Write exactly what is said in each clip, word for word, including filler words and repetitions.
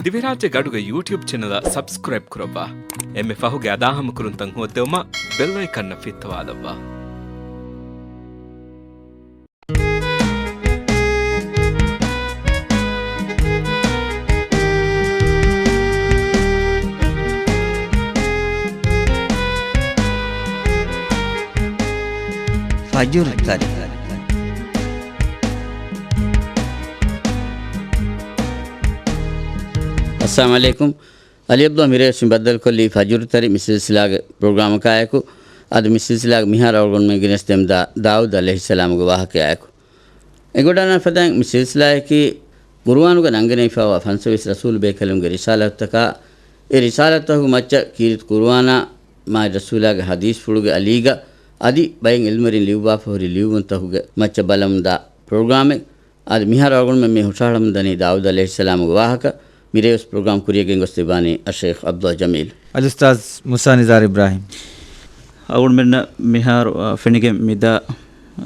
ދިވެހިރާއްޖޭގެ އަޑުގެ ޔޫޓިއުބް ޗެނަލަށް ސަބްސްކްރައިބް ކުރައްވާ. އެންމެ ފަހުގެ އަދާހަމަކުރުންތައް ހޯއްދެވުމަށް ބެލް އައިކަންއަށް ފިއްތަވާލައްވާ. ފަޖުރު ތަރި. އައްސަލާމު ޢަލައިކުމް. ޢަލީ ޢަބްދުﷲ މިރޭވެސް މި ބައްދަލުކޮށްލީ ފަޖުރު ތަރި މި ސިލްސިލާގެ ޕްރޮގްރާމަކާއެކު. އަދި މި ސިލްސިލާގެ މިހާރު އަޅުގަނޑުމެން ގެނެސްދެމުންދާ ދާއޫދު ޢަލައިހިއްސަލާމުގެ ވާހަކައާއެކު. އެނގިވަޑާނާ ފަދައިން މި ސިލްސިލާއަކީ ޤުރުއާނުގަ ނަންގެނެވިފައިވާ ފަންސަވީސް ރަސޫލު ބޭކަލުންގެ ރިސާލަތުތަކާ، އެ ރިސާލަތުތަކުގެ މައްޗަށް ކީރިތި ޤުރުއާނާ މާތް ރަސޫލާގެ ޙަދީޘްފުޅުގެ އަލީގަ އަދި ބައެއް ޢިލްމުވެރިން ލިޔުއްވާފަ ހުރި ލިޔުއްވުންތަކުގެ މައްޗަށް ބަލަމުންދާ ޕްރޮގްރާމެއް. އަދި މިހާރު އަޅުގަނޑުމެން މި ހުށަހަޅަމުންދަނީ ދާއޫދު ޢަލައިހިއްސަލާމުގެ ވާހަކަ. މިރޭވެސް ޕްރޮގްރާމް ކުރިޔަށް ގެންގޮސްދެއްވާނީ އައްޝައިޚް ޢަބްދުﷲ ޖަމީލް. އަލްއުސްތާޛް މޫސާ ނިޒާރް އިބްރާހިމް. އަޅުގަނޑުމެންނަށް މިހާރު، އަ، ފެނިގެން މިދާ، އަ،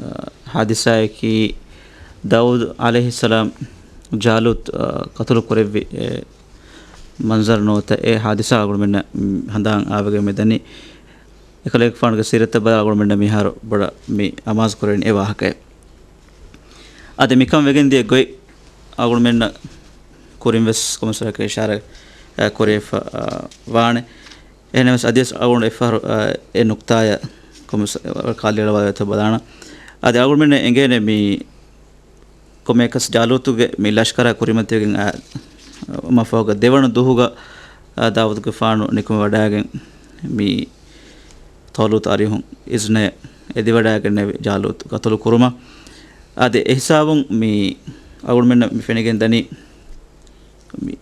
ޙާދިސާއަކީ ދާއޫދު ޢަލައިހިއްސަލާމް ޖާލޫތު، އަ، ޤަތުލު ކުރެއްވި، އެ، މަންޒަރު ނުވަތަ އެ ޙާދިސާ އަޅުގަނޑުމެންނަށް، މް، ހަނދާން އާވެގެން މިދަނީ. އެކަލޭގެފާނުގެ ސީރަތަށް ބަލާ އަޅުގަނޑުމެންނަށް މިހާރު ބޮޑަށް މި އަމާޒު ކުރެވެނީ އެ ވާހަކައެއް. އަދި މިކަން ވެގެން ދިޔަ ގޮތް އަޅުގަނޑުމެންނަށް ކުރިން ވެސް ކޮމިސަރަކަށް އިޝާރާތް، އަ، ކުރެވިފަ، އަ، ވާނެ. އެހެންނަމަވެސް އަދިވެސް އަޅުގަނޑު އެއްފަހަރު، އަ، އެ ނުކްތާޔަށް ކޮމިސަ-، ކާލިއަޅަވާލެވޭތޯ ބަލާނަން. އަދި އަޅުގަނޑުމެންނަށް އެނގޭނެ މި ކޮންމެއަކަސް ޖާލޫތުގެ މި ލަޝްކަރާ ކުރިމަތިވެގެން އައި މަފަހުގަ ދެވަނަ ދުހުގަ، އާ، ދާވޫދުގެފާނު ނިކުމެވަޑައިގެން މި ޠާލޫތު އަރިހުން އިޒްނަޔަށް އެދިވަޑައިގެންނެވި ޖާލޫތު ގަތުލު ކުރުމަށް. އާދެ، އެހިސާބުން މި އަޅުގަނޑުމެންނަށް މި ފެނިގެން ދަނީ، މި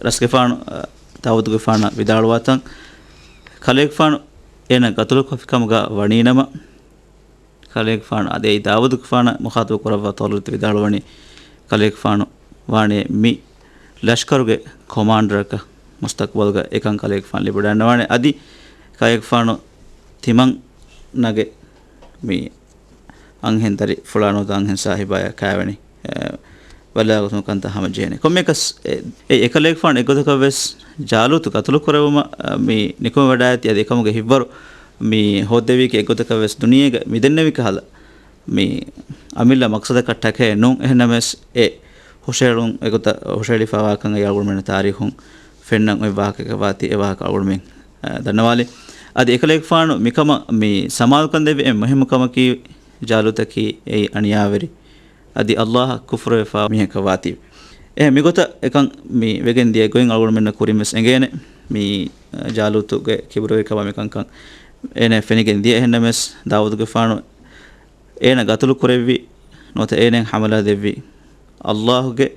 ރަސްގެފާނު، އާ، ދާވޫދުގެފާނަށް ވިދާޅުވާތަން، ކަލޭގެފާނު އޭނަ ގަތުލުކޮށްފިކަމުގަ ވަނީނަމަ، ކަލޭގެފާނު އަދި އެއީ ދާވޫދުގެފާނަށް މުޚާޠަބު ކުރައްވާ ޠާލޫތު ވިދާޅުވަނީ، ކަލޭގެފާނު ވާނެ މި ލަޝްކަރުގެ ކޮމާންޑަރަކަށް މުސްތަޤްބަލުގަ އެކަން ކަލޭގެފާނު ލިބިވަޑައިގަންނަވާނެ. އަދި ކަލޭގެފާނު ތިމަން ނަގެ މި އަންހެން ދަރިފުޅާ ނުވަތަ އަންހެން ސާހިބާޔާ ކާވެނި، އެ، ބަލާގޮތުން ކަންތައް ހަމަޖެހޭނެ. ކޮންމެއަކަސް އެ، އެ، އެކަލޭގެފާނު އެއްގޮތަކަށް ވެސް ޖާލޫތު ގަތުލު ކުރެވުމަށް، އަ، މި ނިކުމެވަޑައިގަތީ. އަދި އެކަމުގެ ހިތްވަރު މި ހޯއްދެވީކީ އެއްގޮތަކަށް ވެސް ދުނިޔޭގަ މި ދެންނެވި ކަހަލަ، މި އަމިއްލަ މަޤްޞަދަކަށް ޓަކައެއް ނޫން. އެހެންނަމަވެސް އެ ހުށައެޅުން އެގޮތަށް ހުށައެޅިފައިވާކަން އެއީ އަޅުގަނޑުމެންނަށް ތާރީޚުން ފެންނަން އޮތް ވާހަކައެއް ވާތީ، އެ ވާހަކަ އަޅުގަނޑުމެން، އަ، ދަންނަވާލި. އަދި އެކަލޭގެފާނު މިކަމަށް މި ސަމާލުކަން ދެއްވި އެންމެ މުހިއްމު ކަމަކީ، ޖާލޫތަކީ އެއީ އަނިޔާވެރި، އަދި ﷲ އަށް ކުފުރުވެފާ މީހަކަށް ވާތީ. އެހެން މިގޮތަށް އެކަން މި ވެގެން ދިޔަ ގޮތް އަޅުގަނޑުމެންނަށް ކުރިން ވެސް އެނގޭނެ. މި، އަ، ޖާލޫތުގެ ކިބުރުވެރިކަމާ މިކަންކަން އޭނަ ފެނިގެން ދިޔަ. އެހެންނަމަވެސް ދާވޫދުގެފާނު އޭނަ ގަތުލު ކުރެއްވި ނުވަތަ އޭނައަށް ޙަމަލާ ދެއްވި ﷲ ގެ،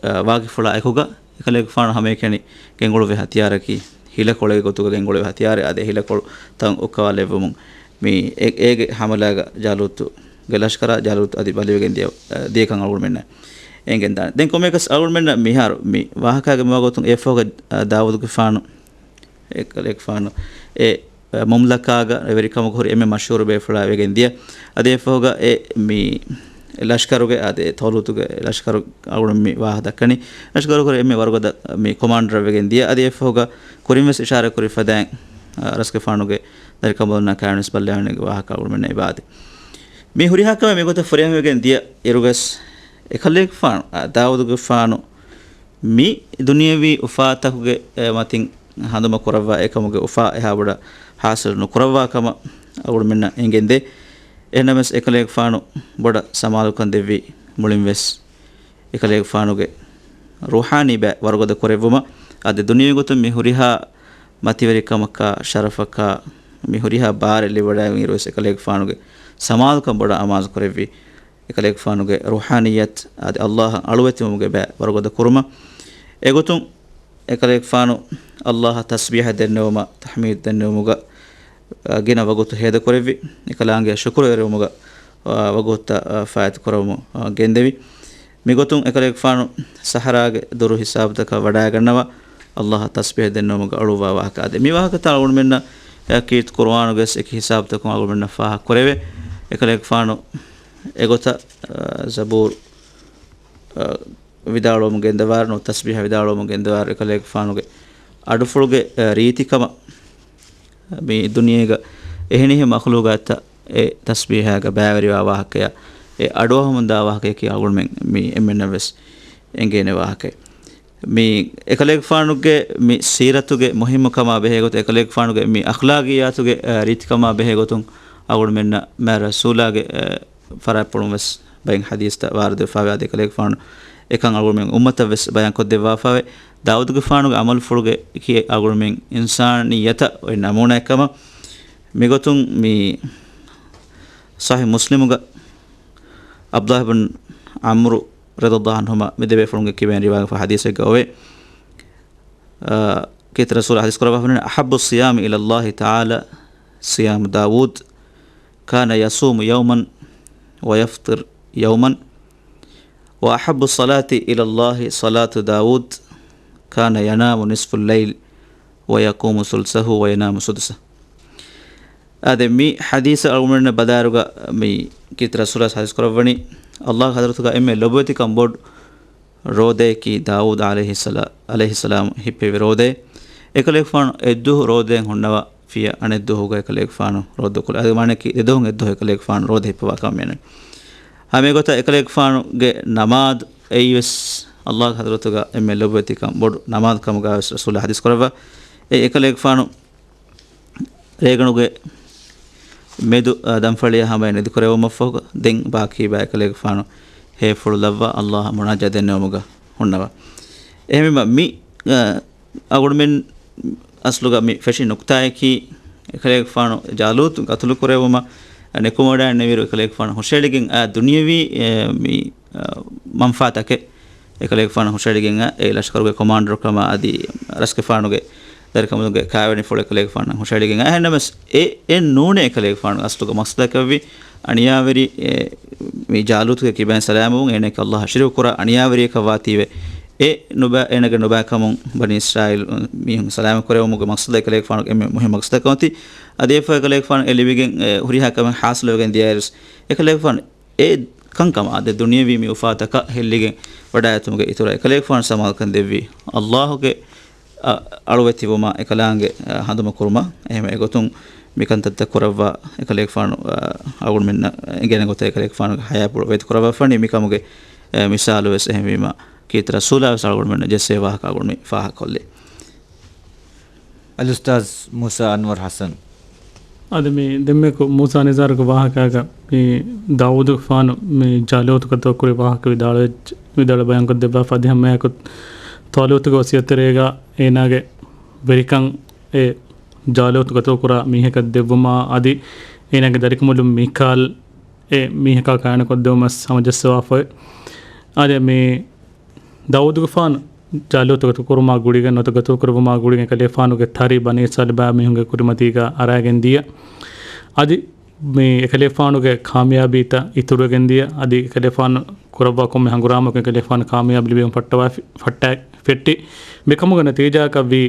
އަ، ވާގިފުޅާ އެކުގަ އެކަލޭގެފާނު ހަމައެކަނި ގެންގުޅުއްވި ހަތިޔާރަކީ، ހިލަކޮޅެއްގެ ގޮތުގަ ގެންގުޅުއްވި ހަތިޔާރެއް. އަދި އެ ހިލަކޮޅު ތަން އުއްކަވާލެއްވުމުން މި އެ-، އޭގެ ޙަމަލާގަ ޖާލޫތުގެ ލަޝްކަރާ ޖާލޫތު އަދި ބަލިވެގެން ދިޔަ، އަ، ދިޔަކަން އަޅުގަނޑުމެންނަށް އެނގެންދާނެ. ދެން ކޮންމެއަކަސް އަޅުގަނޑުމެންނަށް މިހާރު މި ވާހަކާގެ މިވާގޮތުން އެއަށްފަހުގަ، އަ، ދާވޫދުގެފާނު އެކަލޭގެފާނު އެ، އަ، މަމްލަކާގަ ވެރިކަމުގަ ހުރި އެންމެ މަޝްހޫރު ބޭފުޅާ ވެގެން ދިޔަ. އަދި އެއަށްފަހުގަ އެ މި ލަޝްކަރުގެ އަދި އެ ޠާލޫތުގެ ލަޝްކަރު އަޅުގަނޑު މި ވާހަކަ ދައްކަނީ. ލަޝްކަރުގަ ހުރި އެންމެ ވަރުގަދަ މި ކޮމާންޑަރެއް ވެގެން ދިޔަ. އަދި އެއަށްފަހުގަ ކުރިން ވެސް އިޝާރާތް ކުރި ފަދައިން، އަ، ރަސްގެފާނުގެ ދަރިކަނބަލުންނާ ކާވެނިސް ބައްލަވާނެ ވާހަކަ އަޅުގަނޑުމެންނަށް އިބާދެ. މި ހުރިހާ ކަމެއް މިގޮތަށް ފުރިހަމަވެގެން ދިޔަ އިރުގަސް އެކަލޭގެފާނު، އަ، ދާވޫދުގެފާނު މި ދުނިޔެވީ އުފާތަކުގެ، އެ، މަތިން ހަނދުމަ ކުރައްވާ އެކަމުގެ އުފާ އެހާ ބޮޑަށް ހާސިލު ނުކުރައްވާ ކަމަށް އަޅުގަނޑުމެންނަށް އެނގެންދޭ. އެހެންނަމަވެސް އެކަލޭގެފާނު ބޮޑަށް ސަމާލުކަން ދެއްވި މުޅިން ވެސް އެކަލޭގެފާނުގެ ރޫޙާނީ ބައި ވަރުގަދަ ކުރެއްވުމަށް. އަދި ދުނިޔެ ގޮތުން މި ހުރިހާ މަތިވެރިކަމަކާ، ޝަރަފަކާ، މި ހުރިހާ ބާރެއް ލިބިވަޑައިގެން އިރުވެސް އެކަލޭގެފާނުގެ ސަމާލުކަން ބޮޑަށް އަމާޒު ކުރެއްވި. އެކަލޭގެފާނުގެ ރޫޙާނިއްޔަތު އަދި ﷲ އަށް އަޅުވެތިވުމުގެ ބައި ވަރުގަދަ ކުރުމަށް. އެގޮތުން އެކަލޭގެފާނު ﷲ އަށް ތަސްބީޙަ ދެންނެވުމަށް، ތަޙްމީދު ދެންނެވުމުގަ، އަ، ގިނަ ވަގުތު ހޭދަކުރެއްވި. އެކަލާނގެއަށް ޝުކުރުވެރިވުމުގަ، އަ، ވަގުތުތައް، އަ، ފާއިތުކުރަވުމަށް، އަ، ގެންދެވި. މިގޮތުން އެކަލޭގެފާނު ސަހަރާގެ ދޮރު ހިސާބުތަކަށް ވަޑައިގަންނަވާ، ﷲ އަށް ތަސްބީޙަ ދެންނެވުމުގަ އުޅުއްވާ ވާހަކަ އާދެ. މި ވާހަކަތައް އަޅުގަނޑުމެންނަށް ކީރިތި ޤުރުއާނުގެ އެކި ހިސާބުތަކުން އަޅުގަނޑުމެންނަށް ފާހަގަ ކުރެވޭ. އެކަލޭގެފާނު އެގޮތަށް، އަ، ޒަބޫރު، އަ، ވިދާޅުވަމުން ގެންދަވާރު، ނު ތަސްބީހާ ވިދާޅުވަމުން ގެންދަވާރު، އެކަލޭގެފާނުގެ އަޑުފުޅުގެ، އަ، ރީތިކަމަށް މި ދުނިޔޭގަ އެހެނިހެން މަޚްލޫގާތަށް އެ ތަސްބީހާގަ ބައިވެރިވާ ވާހަކަޔާ، އެ އަޑުއަހަމުންދާ ވާހަކަޔަކީ އަޅުގަނޑުމެން މި އެންމެންނަށް ވެސް އެނގޭނެ ވާހަކައެއް. މި އެކަލޭގެފާނުގެ މި ސީރަތުގެ މުހިއްމުކަމާ ބެހޭގޮތުން، އެކަލޭގެފާނުގެ މި އަޚްލާގިއްޔާތުގެ، އަ، ރީތިކަމާ ބެހޭގޮތުން އަޅުގަނޑުމެންނަށް މާތް ރަސޫލާގެ، އަ، ފަރާތްޕުޅުން ވެސް ބައެއް ޙަދީޘްތައް ވާރިދުވެފައިވޭ. އަދި އެކަލޭގެފާނު އެކަން އަޅުގަނޑުމެން އުއްމަތަށް ވެސް ބަޔާންކޮށްދެއްވާފައިވޭ. ދާއޫދުގެފާނުގެ ޢަމަލުފުޅުގެ ކިޔެއް އަޅުގަނޑުމެން އިންސާނިއްޔަތަށް އޮތް ނަމޫނާއެއް ކަމަށް މިގޮތުން މި ޞަޙީޙު މުސްލިމުގަ ޢަބްދުﷲ ބިން ޢަމްރު ރަޟިޔަﷲ ޢަންހުމާ މި ދެބޭފުޅުންގެ ކިބައިން ރިވާވެފަ ޙަދީޘެއްގަ އޮވޭ. އާ، ކީރިތި ރަސޫލާ ޙަދީޘް ކުރައްވާފަ، أحب الصيام إلى الله تعالى صيام داود كان يصوم يوما ويفطر يوما، وأحب الصلاة إلى الله صلاة داود كان ينام نصف الليل ويقوم ثلثه وينام سدسه. އާދެ، މި ޙަދީޘަށް އަޅުގަނޑުމެންނަށް ބަލާއިރުގަ މި ކީރިތި ރަސޫލާ ޙަދީޘް ކުރައްވަނީ، ﷲ ގެ ޙަޟްރަތުގަ އެންމެ ލޮބުވެތިކަން ބޮޑު ރޯދަޔަކީ ދާއޫދު ޢަލައިހިއްސަލާ، ޢަލައިހިއްސަލާމް ހިއްޕެވި ރޯދައެއް. އެކަލޭގެފާނު އެއްދުވަހު ރޯދައިން ހުންނަވާފިޔަ އަނެއްދުވަހުގަ އެކަލޭގެފާނު ރޯދަ ކުރޭ. އަދި މާނައަކީ ދެދުވަހުން އެއްދުވަހު އެކަލޭގެފާނު ރޯދަ ހިއްޕަވާ ކަމަށް މިއަންނަނީ. ހަމައެގޮތަށް އެކަލޭގެފާނުގެ ނަމާދު އެއީވެސް ﷲ ގެ ޙަޟްރަތުގަ އެންމެ ލޮބުވެތިކަން ބޮޑު ނަމާދު ކަމުގަ ވެސް ރަސޫލާ ޙަދީޘް ކުރައްވާ. އެ އެކަލޭގެފާނު ރޭގަނޑުގެ މެދު، އަ، ދަންފަޅިއާ ހަމަޔަށް ނިދިކުރެވުމަށްފަހުގަ ދެން ބާކީ ބައި އެކަލޭގެފާނު ހޭފުޅު ލައްވާ ﷲ އަށް މުނާޖާތް ދެންނެވުމުގަ ހުންނަވާ. އެހެންވީމަ މި، އަ، އަޅުގަނޑުމެން އަސްލުގަ މި ފެށި ނުކުތާއަކީ، އެކަލޭގެފާނު ޖާލޫތު ގަތުލު ކުރެވުމަށް ނިކުމެވަޑައިގެންނެވިއިރު އެކަލޭގެފާނު ހުށައެޅިގެން އާ ދުނިޔަވީ، އެ، މި، އަ، މަންފާތަކެއް އެކަލޭގެފާނު ހުށައެޅިގެން އާ، އެ ލަޝްކަރުގެ ކޮމާންޑަރުކަމާ އަދި ރަސްގެފާނުގެ ދަރިކަމުގެ ކާވެނިފުޅު އެކަލޭގެފާނު ހުށައެޅިގެން އާ، އެހެންނަމަވެސް އެ، އެ ނޫނޭ އެކަލޭގެފާނު އަސްލުގަ މަޤްޞަދަކަށްވީ އަނިޔާވެރި، އެ، މި ޖާލޫތުގެ ކިބައިން ސަލާމަތްވުން، އޭނައަކީ ﷲ އަށް ޝިރުކު ކުރާ އަނިޔާވެރިއަކަށް ވާތީވެ، އެ ނުބަ-، އޭނަގެ ނުބައިކަމުން ބަނީ އިސްރާއީލް މީހުން ސަލާމަތްކުރެވުމުގެ މަޤްޞަދަށް އެކަލޭގެފާނުގެ އެންމެ މުހިންމު މަޤްޞަދަކަށް ވަންތީ. އަދި އެފަ އެކަލޭގެފާނު އެ ލިބިގެން، އެ ހުރިހާ ކަމެއް ޙާޞިލުވެގެން ދިޔައިރުސް، އެކަލޭގެފާނު އެ ކަންކަމާ އަދި ދުނިޔަވީ މި އުފާތަކަށް ހެއްލިގެން ވަޑައިގަތުމުގެ އިތުރަށް އެކަލޭގެފާނު ސަމާލުކަން ދެއްވީ ﷲ ގެ، އަ، އަޅުވެތިވުމާ އެކަލާނގެ، އަ، ހަނދުމަކުރުމަށް. އެހެންވެ އެގޮތުން މިކަންތައްތައް ކުރައްވާ އެކަލޭގެފާނު، އަ، އަޅުގަނޑުމެންނަށް އެނގޭނެ ގޮތަށް އެކަލޭގެފާނުގެ ޙަޔާތްޕުޅު ވެތިކުރައްވާފަނީ. މިކަމުގެ، އެ، މިސާލު ވެސް އެހެންވީމަ ކީރިތި ރަސޫލާ ވެސް އަޅުގަނޑުމެންނަށް ޖެއްސޭ ވާހަކަ އަޅުގަނޑު މި ފާހަގަކޮށްލީ. އަލްއުސްތާޛް މޫސާ އަންވަރު ޙަސަން. އަދި މި ދެންމެކު މޫސާ ނިޒާރުގެ ވާހަކައިގަ މި ދާއޫދުގެފާނު މި ޖާލޫތު ގަތުކުރި ވާހަކަ ވިދާޅުވެއްޖެ، ވިދާޅު ބަޔާންކޮށްދެއްވާފަ އަދި ހަމައެކު ޠާލޫތުގެ ވަޞިއްޔަތުތެރޭގަ އޭނާގެ ވެރިކަން އެ ޖާލޫތު ގަތުކުރާ މީހަކަށް ދެއްވުމާ އަދި އޭނާގެ ދަރިކަނބަލުން މީކާލް އެ މީހަކާ ކާނެކޮށްދެވުމަށް ހަމަޖައްސަވާފައި. އަދި މި ދާއޫދުގެފާނު ޖާލޫތު ގަތުކުރުމާ ގުޅިގެން ނުވަތަ ގަތުކުރެއްވުމާ ގުޅިގެން އެކަލޭފާނުގެ ތަރި ބަނީ އިސްރާއީލް ބައި މީހުންގެ ކުރިމަތީގަ އަރާގެން ދިޔަ. އަދި މި އެކަލޭފާނުގެ ކާމިޔާބީތައް އިތުރުވެގެން ދިޔަ. އަދި އެކަލޭފާނު ކުރައްވާ ކޮންމެ ހަނގުރާމަކުން އެކަލޭފާނު ކާމިޔާބު ލިބެން ފައްޓަވާ-، ފައްޓާ-، ފެއްޓި. މިކަމުގެ ނަތީޖާއަކަށްވީ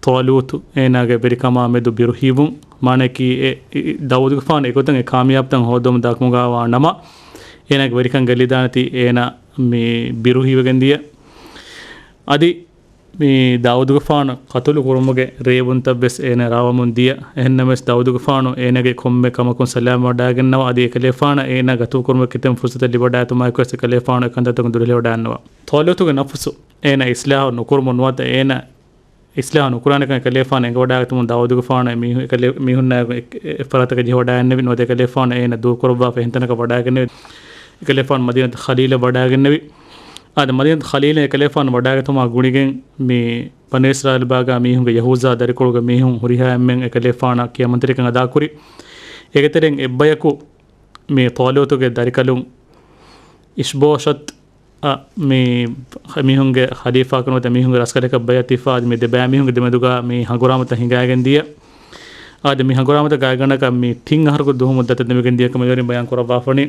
ޠާލޫތު އޭނާގެ ވެރިކަމާ މެދު ބިރުހިވުން. މާނައަކީ އެ، އި-، އި-، ދާއޫދުގެފާނު އެގޮތަށް އެ ކާމިޔާބުތައް ހޯދުމުން ދާކަމުގަވާ ނަމަ، އޭނާގެ ވެރިކަން ގެއްލިދާނެތީ އޭނާ މި ބިރުހިވެގެން ދިޔަ. އަދި މި ދާއޫދުގެފާނު ޤަތުލު ކުރުމުގެ ރޭވުންތައްވެސް އޭނާ ރާވަމުން ދިޔަ. އެހެންނަމަވެސް ދާއޫދުގެފާނު އޭނާގެ ކޮންމެ ކަމަކުން ސަލާމަތްވަޑައިގަންނަވާ އަދި އެކަލޭފާނަށް އޭނާ ގަތުކުރުމަށް ކިތަން ފުރުސަތެއް ލިބިވަޑައިގަތުމާއެކުވެސް އެކަލޭފާނު އެކަންތައްތަކުން ދުރުހެލިވަޑައިގަންނަވާ. ޠާލޫތުގެ ނަފުސު އޭނާ އިޞްލާޙު ނުކުރުމުން ނުވަތަ އޭނާ އިޞްލާޙު ނުކުރާނެކަން އެކަލޭފާނު އެނގިވަޑައިގަތުމުން ދާއޫދުގެފާނު އެ މީހުން އެކަލޭ-، މީހުންނާއެކު އެއް، އެއް ފަރާތަކަށް ޖެހިވަޑައިގެންނެވި ނުވަތަ އެކަލޭފާނު އޭނަ ދޫކުރައްވާފަ އެހެން ތަނަކަށް ވަޑައިގެންނެވި. އެކަލޭފާނު މަދީނަތު ޚަލީލަށް ވަޑައިގެންނެވި. އާދެ، މަދީނަތު ޚަލީލަށް އެކަލޭފާނު ވަޑައިގަތުމާ ގުޅިގެން މި ބަނީ އިސްރާއީލް ބާގާ މީހުންގެ ޔަހޫޒާ ދަރިކޮޅުގެ މީހުން ހުރިހާ އެންމެން އެކަލޭފާނަށް ކިޔަމަންތެރިކަން އަދާކުރި. އޭގެ ތެރެއިން އެއްބަޔަކު މި ޠާލޫތުގެ ދަރިކަލުން އިޝްބޯޝަތް އަށް މި، މީހުންގެ ޚަލީފާކަން ނުވަތަ މީހުންގެ ރަސްކަލަކަށް ބައިޢަތްވެފަ އަދި މި ދެބައިމީހުންގެ ދެމެދުގަ މި ހަނގުރާމަތައް ހިނގައިގެން ދިޔަ. އަދި މި ހަނގުރާމަތައް ގާތްގަނޑަކަށް މި ތިން އަހަރަކު ދުވަހު މުއްދަތެއް ދެމިގެން ދިޔަ ކަމަށް އެމަނިކުން ބަޔާން ކުރައްވާފަނީ.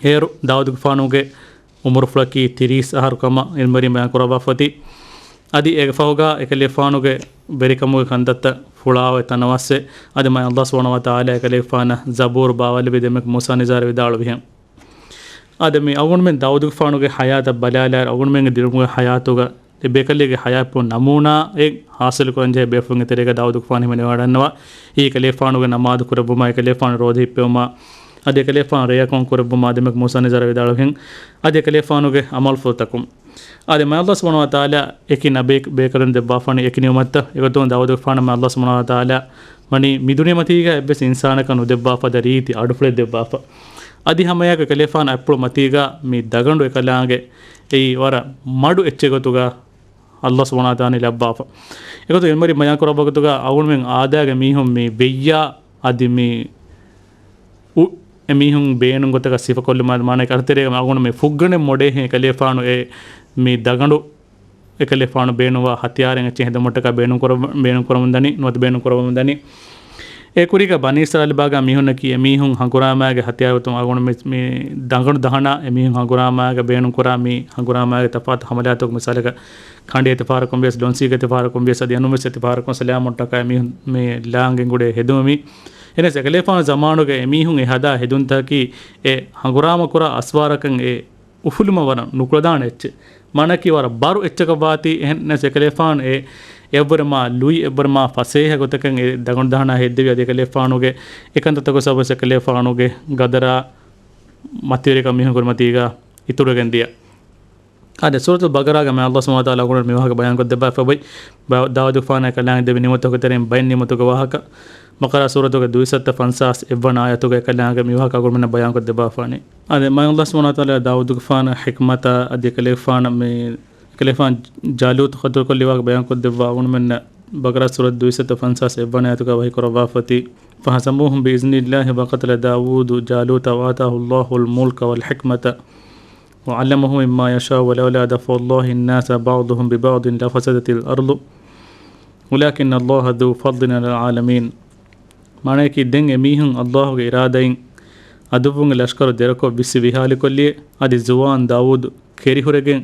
އޭރު ދާއޫދުގެފާނުގެ އުމުރުފުޅަކީ ތިރީސް އަހަރު ކަމަށް އެމަނިކުން ބަޔާން ކުރައްވާފަތި. އަދި އޭގެ ފަހުގަ އެކަލޭފާނުގެ ވެރިކަމުގެ ކަންތައްތައް ފުޅާވެ ތަނަވަސްވެ، އަދި މާތް ﷲ ސުބްޙާނަހޫ ވަތަޢާލާ އެކަލޭފާނަށް ޒަބޫރު ބާވާލެއްވި ދެންމެ މޫސާ ނިޒާރު ވިދާޅުވިހެން. އާދެ، މި އަޅުގަނޑުމެން ދާއޫދުގެފާނުގެ ޙަޔާތަށް ބަލާލާއިރު، އަޅުގަނޑުމެންގެ ދިރުމުގެ ޙަޔާތުގަ އެ ބޭކަލެއްގެ ޙަޔާތްޕުޅު ނަމޫނާއެއް ޙާޞިލުކުރަންޖެހޭ ބޭފުޅުންގެ ތެރޭގަ ދާއޫދުގެފާނު ހިމެނިވަޑަންނަވާ. އެ ކަލޭފާނުގެ ނަމާދު ކުރެއްވުމާ، އެ ކަލޭފާނު ރޯދަ ހިއްޕެވުމާ، އަދި އެ ކަލޭފާނު ރެޔަކުން ކުރެއްވުމާ، އާދެ، މުސާ ނިޒާރު ވިދާޅުވިހެން، އަދި އެ ކަލޭފާނުގެ ޢަމަލުފުޅުތަކުން. އާދެ، މާތް ﷲ ސުބްޙާނަހޫ ވަތަޢާލާ އެކި ނަބީ ބޭކަލުން ދެއްވާފާނީ އެކި ނިޢުމަތްތައް. އެގޮތުން ދާއޫދުގެފާނަށް މާތް ﷲ ސުބްޙާނަހޫ ވަތަޢާލާ ވަނީ މި ދުނިޔެމަތީގަ އެއްވެސް އިންސާނަކަށް ނުދެއްވާފަދަ ރީތި އަޑުފުޅެއް ދެއްވާފަ. އަދި ހަމައެއާއެކު ކަލޭފާނު އަތްޕުޅު މަތީގަ މި ދަގަނޑު އެކަލާނގެ އެއީ ވަރަށް މަޑު އެއްޗެއް ގޮތުގަ ﷲ ސުބްޙާނަހޫ ވަތަޢާލާ ލައްވާފަ. އެގޮތުން އިލްމުވެރިން ބަޔާން ކުރައްވާ ގޮތުގަ އަޅުގަނޑުމެން އާދައިގެ މީހުން މި ވެއްޔާ އަދި މި އު-، އެމީހުން ބޭނުން ގޮތަކަށް ސިފަކޮށްލުމާ މާނައަކީ އަރަތެރޭގަ އަޅުގަނޑު މި ފުއްގަނޑެއް މޮޑޭހެން އެކަލޭފާނު އެ މި ދަގަނޑު އެކަލޭފާނު ބޭނުންވާ ހަތިޔާރެއް އެއްޗެއް ހެދުމަށްޓަކާ ބޭނުން ކުރަމުން، ބޭނުން ކުރަމުން ދަނީ، ނުވަތަ ބޭނުން ކުރަމުން ދަނީ. އެ ކުރީގަ ބަނީ އިސްރާއީލް ބާގާ މީހުންނަކީ އެމީހުން ހަނގުރާމާގެ ހަތިޔާރުތައް އަޅުގަނޑު މި، މި ދަގަނޑު ދަހަނާ އެމީހުން ހަނގުރާމާގަ ބޭނުން ކުރާ މި ހަނގުރާމާގެ ތަފާތު ހަމަލާތަކު މިސާލަކަށް ކަނޑޭ އެތިފާރަކުން ވިޔަސް، ލޮންސީގެ އެތިފާރަކުން ވިޔަސް، އަދި އެނޫންވެސް އެތިފާރަކުން ސަލާމަށްޓަކާ އެމީހުން މި ލާނގެ ގުޑޭ ހެދުމަށް މި. އެހެނަސް އެކަލޭފާނު ޒަމާނުގަ އެމީހުން އެ ހަދާ ހެދުންތަކަކީ އެ ހަނގުރާމަ ކުރާ އަސްވާރަކަށް އެ އުފުލުމަށް ވަރަށް ނުކުޅަދާނެ އެއްޗެއް. މާނައަކީ ވަރަށް ބަރު އެއްޗަކަށް ވާތީ، އެހެންނަސް އެކަލޭފާނު އެ އެއްވަރެ މާ ލުއި، އެއްވަރެ މާ ފަސޭހަ ގޮތަކަށް އެ ދަގަނޑު ދަހަނާ ހެއްދެވި. އަދި އެކަލޭފާނުގެ އެކަންތައްތަކުގެ ސަބަބުން އެކަލޭފާނުގެ ގަދަރާ މަތިވެރިކަން މީހުން ކުރިމަތީގަ އިތުރުވެގެން ދިޔަ. އާދެ، ސޫރަތުލް ބަގަރާގަ މާތް ﷲ ސުބްޙާނަހޫ ވަތަޢާލާ އަޅުގަނޑު މި ވާހަކަ ބަޔާންކޮށްދެއްވާފައި އޮތް. ބަ-، ދާއޫދުގެފާނަށް ކަލާނގެ ދެވި ނިޢުމަތުގެ ތެރެއިން ބައެއް ނިޢުމަތުގެ ވާހަކަ. ބަޤަރާ ސޫރަތުގެ ދުއިސައްތަ ފަންސާސް އެއްވަނަ އާޔަތުގަ އެކަލާނގެ މި ވާހަކަ އަޅުގަނޑުމެންނަށް ބަޔާންކޮށްދެއްވާފާނީ. އާދެ، މާތް ﷲ ސުބްޙާނަހޫ ވަތަޢާލާ ދާއޫދުގެފާނަށް ޙިކްމަތާ އަދި އެކަލޭފާނަށް މި، އެކަލޭފާނު ޖާލޫތު ޤަތުލުކޮށްލި ވާހަކަ ބަޔާންކޮށްދެއްވާ އަޅުގަނޑުމެންނަށް ބަޤަރާ ސޫރަތު ދުއިސައްތަ ފަންސާސް އެއްވަނަ އާޔަތުގަ ވަޙީ ކުރައްވާފައި އޮތީ، فهزموهم بإذن الله وقتل داود جالوت وآتاه الله الملك والحكمة وعلمه مما يشاء ولولا دفع الله الناس بعضهم ببعض لفسدت الأرض ولكن الله ذو فضل على العالمين. މާނައަކީ، ދެން އެމީހުން ﷲގެ އިރާދައިން އަދުއްވުންގެ ލަޝްކަރު ދެރަކޮށް ވިއްސި ވިހާލިކޮށްލިއޭ، އަދި ޒުވާން ދާވޫދު ކެރިހުރެގެން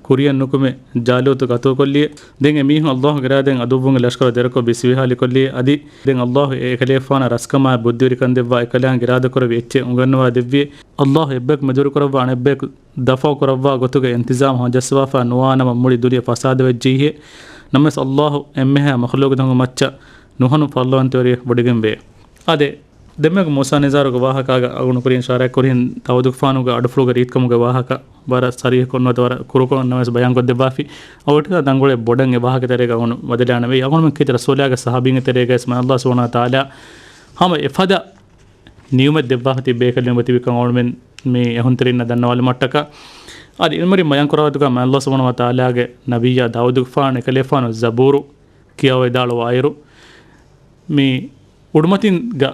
ކުރިއަށް ނުކުމެ ޖާލޫތު ޤަތުލުކޮށްލިއޭ. ދެން އެމީހުން ﷲގެ އިރާދައިން އަދުއްވުންގެ ލަޝްކަރު ދެރަކޮށް ވިއްސި ވިހާލިކޮށްލިއޭ، އަދި ދެން ﷲ އެ އެކަލޭފާނަށް ރަސްކަމާއި ބުއްދިވެރިކަން ދެއްވާ އެކަލާނގެ އިރާދަކުރެއްވި އެއްޗެއް އުނގަންނަވާ ދެއްވިއޭ. ﷲ އެއްބަޔަކު މެދުވެރިކުރައްވާ އަނެއްބަޔަކު ދަފައު ކުރައްވާ ގޮތުގެ އިންތިޒާމް ހަމަޖައްސަވާފަ ނުވާނަމަ މުޅި ދުނިޔެ ފަސާދަވެއްޖެހޭ. ނަމަވެސް ﷲ އެންމެހާ މަޚްލޫޤުތަކުން މައްޗަށް ނުހަނު ފަޟްލުވަންތަވެރި ވޮޑިގެންވޭ. އާދެ، ދެންމެ މޫސާ ނިޒާރުގެ ވާހަކާގަ އަޅުގަނޑު ކުރިން އިޝާރާތް ކުރިހެން ދާވޫދުގެފާނުގެ އަޑުފުޅުގެ ރީތިކަމުގެ ވާހަކަ ވަރަށް ސަރީހަކޮށް ނުވަތަ ވަރަށް ކުރުކޮށް ނަމަވެސް ބަޔާންކޮށްދެއްވާފި. އަވަށްޓަކާ ތަންކޮޅެއް ބޮޑަށް އެ ވާހަކަ ތެރޭގަ އަޅުގަނޑު ވަދެލާނަމޭ. އަޅުގަނޑުމެން ކީރިތި ރަސޫލާގެ ޞަޙާބީންގެ ތެރޭގައި ވެސް މާތް ﷲ ސުބްޙާނަހޫ ވަތަޢާލާ ހަމަ އެފަދަ ނިޢުމަތް ދެއްވާފަ ތިބި ބޭކަލުން ތިބިކަން އަޅުގަނޑުމެން މި އެހުންތެރިންނަށް ދަންނަވާލުމަށްޓަކާ. އަދި އިލްމުވެރިން ބަޔާން ކުރާ ގޮތުގަ މާތް ﷲ ސުބްޙާނަހޫ ވަތަޢާލާގެ ނަބިއްޔާ ދާވޫދުގެފާނު އެކަލޭފާނު ޒަބޫރު ކިޔަވައިދާޅުވާއިރު، މި އުޑުމަތިންގަ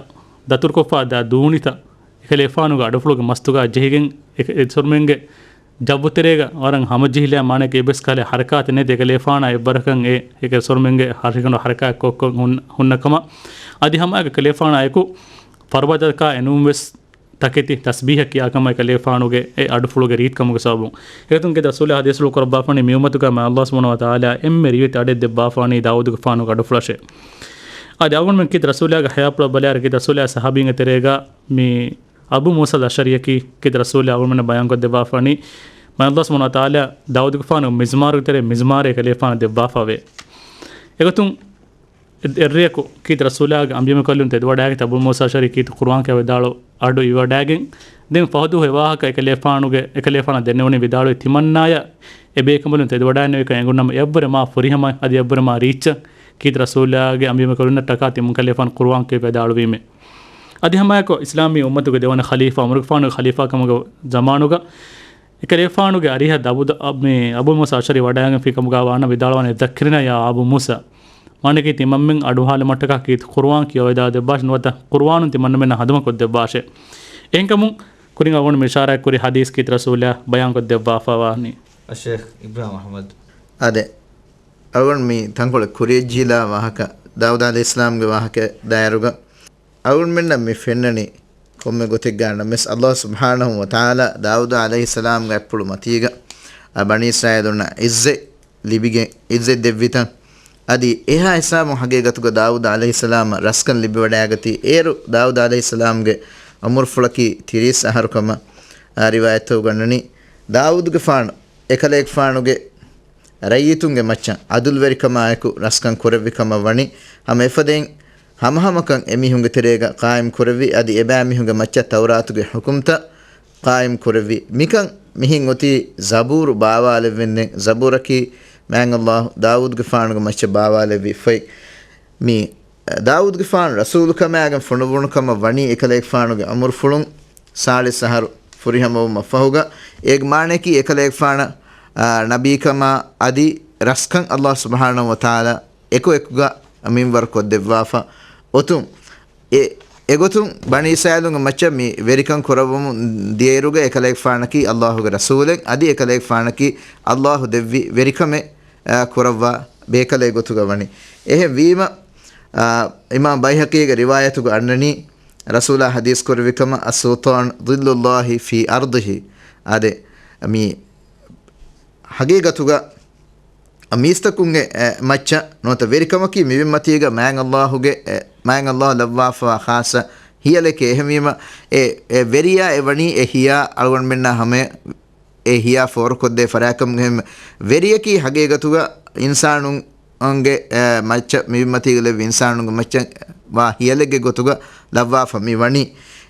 ދަތުރުކޮށްފަ ދާ ދޫނިތައް އެކަލޭފާނުގެ އަޑުފުޅުގެ މަސްތުގަ ޖެހިގެން އެ-، އެ އިސްރުމެންގެ ޖައްވުތެރޭގަ ވަރަށް ހަމަޖެހިލާ މާނައަކީ އެއްވެސް ކަހަލަ ހަރަކާތެއް ނެތި އެކަލޭފާނާ އެއްވަރަކަށް އެ، އެ އިސްރުމެންގެ ހަށިގަނޑު ހަރަކާތްކޮށްކޮށް ހުން-، ހުންނަ ކަމަށް. އަދި ހަމައެކަ އެކަލޭފާނާ އެކު ފަރުބަދަކާ އެނޫންވެސް ތަކެތި ތަސްބީހަ ކިޔާކަމަށް އެކަލޭފާނުގެ އެ އަޑުފުޅުގެ ރީތިކަމުގެ ސަބަބުން. އެގޮތުން ކީރިތި ރަސޫލާ ޙަދީޘްފުޅު ކުރައްވާފަނީ މި އުއްމަތުގަ މާތް ﷲ ސުބްޙާނަހޫ ވަތަޢާލާ އެންމެ ރިވެތި އަޑެއް ދެއްވާފާނީ ދާވޫދުގެފާނުގެ އަޑުފުޅަށޭ. އަދި އަޅުގަނޑުމެން ކީރިތި ރަސޫލާގެ ޙަޔާތްޕުޅަށް ބަލާއިރު ކީރިތި ރަސޫލާ ޞަޙާބީންގެ ތެރޭގަ މި އަބޫ މޫސާ އަލްއަޝްޢަރީއަކީ ކީރިތި ރަސޫލާ އަޅުގަނޑުމެންނަށް ބަޔާންކޮށްދެއްވާފާނީ މާތް ﷲ ސުބްޙާނަހޫ ވަތަޢާލާ ދާވޫދުގެފާނުގެ މިޒްމާރުގެ ތެރޭ މިޒްމާރެއް އެކަލޭފާނަށް ދެއްވާފައެވެ. އެގޮތުން އެއްރެއަކު ކީރިތި ރަސޫލާގެ އަނބިމެކަލުން ތެދުވަޑައިގަތީ އަބޫ މޫސާ އަޝްޢަރީ ކީރިތި ޤުރުއާން ކިޔަވައިދާޅު އަޑު އިވަޑައިގެން، ދެން ފަހު ދުވަހު އެ ވާހަކަ އެކަލޭފާނުގެ، އެކަލޭފާނަށް ދެންނެވުނީ ވިދާޅުވި ތިމަންނާޔަށް އެ ބޭކަނބަލުން ތެދުވަޑައިނެވިކަން އެނގުނަމަ އެއަށްވުރެ މާ ފުރިހަމަ އަދި އެއަށްވުރެ މާ ރީއްޗަށް ކީރިތި ރަސޫލާގެ އަނބިމެކަލުންނަށް ޓަކާ ތިމަންކަލޭފާނު ޤުރުއާން ކިޔަވައިދާޅުވީމެ. އަދި ހަމައެކު އިސްލާމީ އުއްމަތުގެ ދެވަނަ ޚަލީފާ ޢުމަރުގެފާނުގެ ޚަލީފާކަމުގެ ޒަމާނުގަ އެކަލޭފާނުގެ އަރިހަށް ދަބުދަ-، މި އަބޫ މޫސާ އަޝްޢަރީ ވަޑައިގެންފި ކަމުގަ ވާނަމަ ވިދާޅުވާނެ، ذكرنا يا أبا موسى. މާނައަކީ ތިމަންމެން އަޑުއަހާލުމަށްޓަކާ ކީރިތި ޤުރުއާން ކިޔަވައިދާ ދެއްވާށި ނުވަތަ ޤުރުއާނުން ތިމަންނަމެންނަށް ހަނދުމަކޮށްދެއްވާށޭ. އެހެންކަމުން ކުރިން އަޅުގަނޑު މި އިޝާރާތްކުރި ޙަދީޘް ކީރިތި ރަސޫލާ ބަޔާންކޮށްދެއްވާފަވާނީ. އައްޝޭޚް އިބްރާހިމް އަޙްމަދު. އާދެ، އަޅުގަނޑު މި ތަންކޮޅެއް ކުރިޔަށްޖެހިލާ ވާހަކަ، ދާއޫދު ޢަލައިހިއްސަލާމްގެ ވާހަކަ ދާއިރުގަ އަޅުގަނޑުމެންނަށް މި ފެންނަނީ ކޮންމެ ގޮތެއްގަ ނަމަވެސް، ﷲ ސުބްޙާނަހޫ ވަތަޢާލާ ދާއޫދު ޢަލައިހިއްސަލާމްގެ އަތްޕުޅު މަތީގަ އަ، ބަނީ އިސްރާއީލުންނަށް ޢިއްޒަތް ލިބިގެން، ޢިއްޒަތް ދެއްވިތަން. އަދި އެހާ ހިސާބުން ހަގީގަތުގަ ދާއޫދު ޢަލައިހިއްސަލާމަށް ރަސްކަން ލިބިވަޑައިގަތީ، އޭރު ދާއޫދު ޢަލައިހިއްސަލާމްގެ އުމުރުފުޅަކީ ތިރީސް އަހަރު ކަމަށް. ރިވާޔަތްތައް ގަންނަނީ، ދާވޫދުގެފާނު އެކަލޭގެފާނުގެ ރައްޔިތުންގެ މައްޗަށް އަދުލުވެރިކަމާއެކު ރަސްކަން ކުރެއްވި ކަމަށް ވަނީ، ހަމަ އެފަދައިން ހަމަހަމަކަން އެމީހުންގެ ތެރޭގަ ޤާއިމް ކުރެއްވި، އަދި އެބައިމީހުންގެ މައްޗަށް ތައުރާތުގެ ޙުކުމްތައް ޤާއިމް ކުރެއްވި. މިކަން މިހެން އޮތީ ޒަބޫރު ބާވާލެއްވެންދެން. ޒަބޫރަކީ މާތް ﷲ ދާވޫދުގެފާނުގެ މައްޗަށް ބާވާލެއްވި ފޮތް. މި ދާވޫދުގެފާނު ރަސޫލުކަމާގެން ފޮނުއްވުނު ކަމަށް ވަނީ އެކަލޭގެފާނުގެ އުމުރުފުޅުން ސާޅީސް އަހަރު ފުރިހަމަވުމަށް ފަހުގަ. އޭގެ މާނަޔަކީ އެކަލޭގެފާނަށް، އާ، ނަބީކަމާ އަދި ރަސްކަން ﷲ ސުބްޙާނަހޫ ވަތަޢާލާ އެކު އެކުގަ މިންވަރު ކޮށްދެއްވާފަ އޮތުން. އެ، އެގޮތުން ބަނީ އިސްރާއީލުންގެ މައްޗަށް މި ވެރިކަން ކުރައްވަމުން ދިޔައިރުގަ އެކަލޭގެފާނަކީ ﷲގެ ރަސޫލެއް، އަދި އެކަލޭގެފާނަކީ ﷲ ދެއްވި ވެރިކަމެއް، އާ، ކުރައްވާ ބޭކަލެއް ގޮތުގަ ވަނީ. އެހެން ވީމަ، އާ، އިމާމް ބައިހަޤީގެ ރިވާޔަތުގަ އަންނަނީ، ރަސޫލާ ޙަދީޘް ކުރެއްވި ކަމަށް، "السلطان ظل الله في أرضه." އާދެ، މި ޙަޤީޤަތުގަ މީސްތަކުންގެ، އެ، މައްޗަށް ނުވަތަ ވެރިކަމަކީ މި ބިންމަތީގަ މާތް ﷲގެ، އެ، މާތް ﷲ ލައްވާފަވާ ޚާއްޞަ ހިޔަލެކޭ. އެހެންވީމަ، އެ، އެ ވެރިޔާ އެ ވަނީ އެ ހިޔާ އަޅުގަނޑުމެންނާ ހަމަޔަށް އެ ހިޔާ ފޯރުކޮށްދޭ ފަރާތްކަމުގެ ހެން ވެރިޔަކީ ހަގީގަތުގަ އިންސާނުންގެ، އެ، މައްޗަށް މި ބިންމަތީގަ ލެއްވި އިންސާނުންގެ މައްޗަށް ވާ ހިޔަލެއްގެ ގޮތުގަ ލައްވާފަ މި ވަނީ.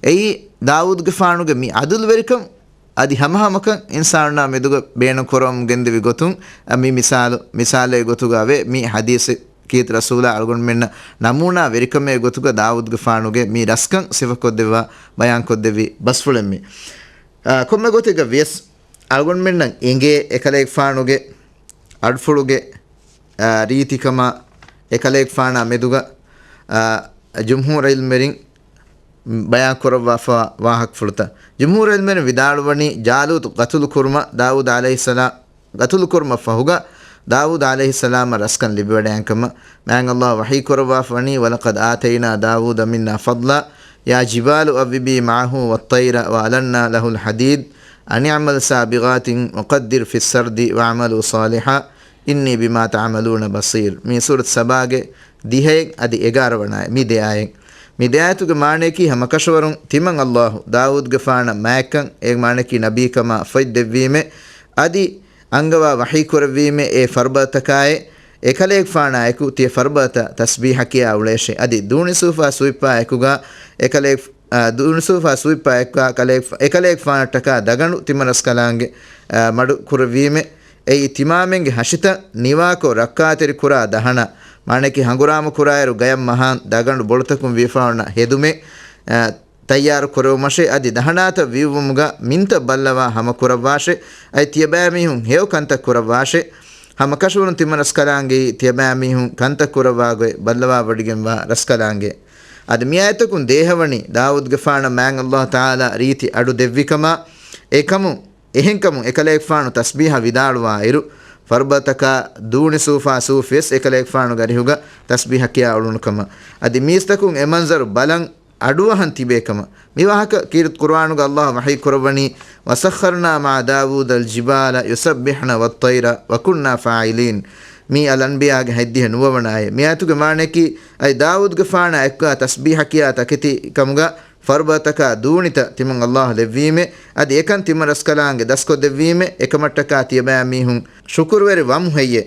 އެއީ ދާވޫދުގެފާނުގެ މި އަދުލުވެރިކަން އަދި ހަމަހަމަކަން އިންސާނުންނާ މެދުގަ ބޭނުން ކުރަމުން ގެންދެވި ގޮތުން، މި މިސާލު، މިސާލެއް ގޮތުގަ ވޭ. މި ޙަދީޘް ކީރިތި ރަސޫލާ އަޅުގަނޑުމެންނަށް ނަމޫނާ ވެރިކަމެއް ގޮތުގަ ދާވޫދުގެފާނުގެ މި ރަސްކަން ސިފަކޮށްދެއްވާ ބަޔާންކޮށްދެއްވި ބަސްފުޅެއް މި. އާ، ކޮންމެ ގޮތެއްގަ ވިޔަސް އަޅުގަނޑުމެންނަށް އެނގޭ އެކަލޭގެފާނުގެ އަޑުފުޅުގެ، އާ، ރީތިކަމާ އެކަލޭގެފާނާ މެދުގަ، އާ، ޖުމްހޫރު ޢިލްމުވެރިން ބަޔާން ކުރައްވާފަ ވާހަކަފުޅުތައް. ޖުމްހޫރު ޢިލްމުވެރިން ވިދާޅުވަނީ، ޖާލޫތު ޤަތުލު ކުރުމަށް ދާވޫދު ޢަލައިހިއްސަލާ، ޤަތުލު ކުރުމަށް ފަހުގަ، ދާވޫދު ޢަލައިހިއްސަލާމަށް ރަސްކަން ލިބިވަޑައިގެން ކަމަށް މާތް ﷲ ވަޙީ ކުރައްވާފަ ވަނީ، "ولقد آتينا داود منا فضلا، يا جبال أوبي معه والطير وألنا له الحديد، أن اعمل سابغات وقدر في السرد واعملوا صالحا، إني بما تعملون بصير." މީ ސޫރަތު ސަބާގެ ދިހައެއް އަދި އެގާރަ ވަނަ އާޔަތް. މި ދެ އާޔަތުގެ މާނަޔަކީ ހަމަކަށަވަރުން ތިމަން ﷲ ދާވޫދުގެފާނަށް މާތްކަން، އޭގެ މާނަޔަކީ ނަބީކަމާ ފޮތް ދެއްވީމޭ، އަދި އަންގަވާ ވަޙީ ކުރެއްވީމޭ އެ ފަރުބަދަތަކާއި، އެކަލޭގެފާނާއެކު ތިޔަ ފަރުބަދަތައް ތަސްބީޙަ ކިޔާ އުޅޭށޭ. އަދި ދޫނިސޫފާ ސޫތްޕާ އެކުގަ އެކަލޭ-، އާ، ދޫނިސޫފާ ސޫތްޕާ އެކުގަ ކަލޭ-، އެކަލޭގެފާނަށްޓަކާ ދަގަނޑު ތިމަން ރަސްކަލާނގެ، އާ، މަޑު ކުރެއްވީމޭ. އެއީ ތިމާމެންގެ ހަށިތައް ނިވާކޮށް ރައްކާތެރި ކުރާ ދަހަނަށް، މާނައަކީ ހަނގުރާމަ ކުރާއިރު ގަޔަށް މަހާން ދަގަނޑު ބޮޅުތަކުން ވިޔަފާވަންޏާ ހެދުމެއް، އާ، ތައްޔާރު ކުރެވުމަށޭ. އަދި ދަހަނާތައް ވިއުއްވުމުގަ މިންތައް ބައްލަވާ ހަމަ ކުރައްވާށޭ. އަދި ތިޔަބައިމީހުން ހެޔޮ ކަންތައް ކުރައްވާށޭ. ހަމަކަށަވަރުން ތިމަން ރަސްކަލާނގެއީ ތިޔަބައިމީހުން ކަންތައް ކުރައްވާ ގޮތް ބައްލަވާވޮޑިގެންވާ ރަސްކަލާނގެ. އަދި މި އާޔަތަކުން ދޭހަވަނީ ދާވޫދުގެފާނަށް މާތް ﷲ ތަޢާލާ ރީތި އަޑު ދެއްވިކަމާ، އެކަމު އެހެންކަމުން އެކަލޭގެފާނު ތަސްބީޙަ ވިދާޅުވާއިރު، ފަރުބަދަތަކާ ދޫނިސޫފާ ސޫފްވެސް އެކަލޭގެފާނުގެ އަރިހުގަ ތަސްބީޙަ ކިޔާ އުޅުނުކަމަށް. އަދި މީސްތަކުން އެ މަންޒަރު ބަލަން އަޑުއަހަން ތިބޭކަމަށް. މި ވާހަކަ ކީރިތި ޤުރުއާނުގަ ﷲ ވަޙީ ކުރައްވަނީ، "وسخرنا مع داود الجبال يسبحن والطير وكنا فاعلين." މީ އަލްއަންބިޔާގެ ހަތްދިހަ ނުވަވަނަ އާޔަތް. މި އާޔަތުގެ މާނައަކީ، އަދި ދާވޫދުގެފާނާ އެކުގަ ތަސްބީޙަ ކިޔާ ތަކެތި ކަމުގަ ފަރުބަދަތަކާ ދޫނިތައް ތިމަން ﷲ ލެއްވީމޭ، އަދި އެކަން ތިމަން ރަސްކަލާނގެ ދަސްކޮށްދެއްވީމޭ، އެކަމަށްޓަކާ ތިޔަބައިމީހުން ޝުކުރުވެރި ވަމު ހެއްޔޭ؟